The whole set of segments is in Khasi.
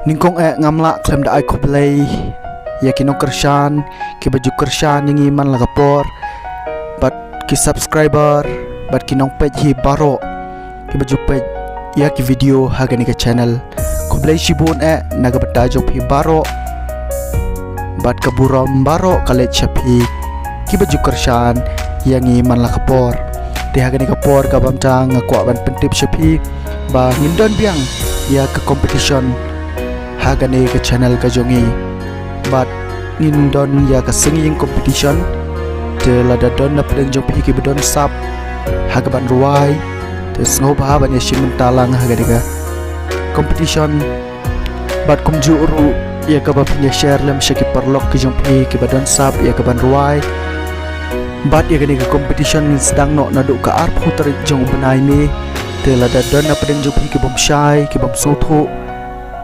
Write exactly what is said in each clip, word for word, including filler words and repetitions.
Nyngkong eh ngam lah khlem da ai khublei ïa ki nongkyrshan kiba ju kyrshan ïa ngi man la ka por, bad ki subscriber bad ki nongpeit hi baroh kiba ju peit ïa ki video ha kane ka channel. Khublei shibun eh na ka bynta jong phi baroh, bad ka burom baroh ka leit sha phi kiba ju kyrshan ïa ngi man la ka por. Te ha kane ka por kaba mynta nga kwah ban pyntip sha phi ba ngin don biang ïa ka competition ha kane ka channel ka jong ngi. Bad ngin don ïa ka singing competition. Te lada don na pdeng jong phi kiba don sap ha ka ban rwai, te sngewbha ban ïa shim bynta lang ha kane ka competition. Bad kumjuh ruh ïa kaba phin ïa share lem sha ki paralok ki jong phi kiba don sap ïa ka ban rwai. Bad ïa kane ka competition ngin sdang noh naduh ka arphew tarik jong u bnai May. Te lada don na pdeng jong phi kibym shai, kibym sngewthuh,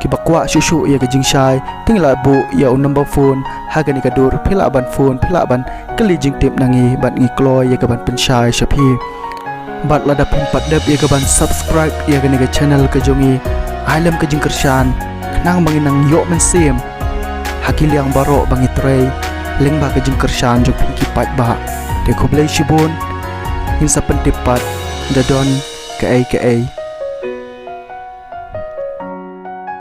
kiba kwah shuh shuh ïa ka jingshai, te ngi lah buh ïa u number phone ha kane ka dur, phi lah ban phone, phi lah ban kylli jingtip na ngi bad ngi kloi ïa ka ban pynshai sha phi. Bad lada phim pat dep ïa ka ban subscribe ïa kane ka channel ka jong ngi, ai lem ka jingkyrshan khnang ba ngin nang ïoh mynsiem ha ki liang baroh ba ngi trei lyngba ka jingkyrshan jong phi ki paidbah. Te khublei shibun, ngin sa pyntip pat da don kaei kaei.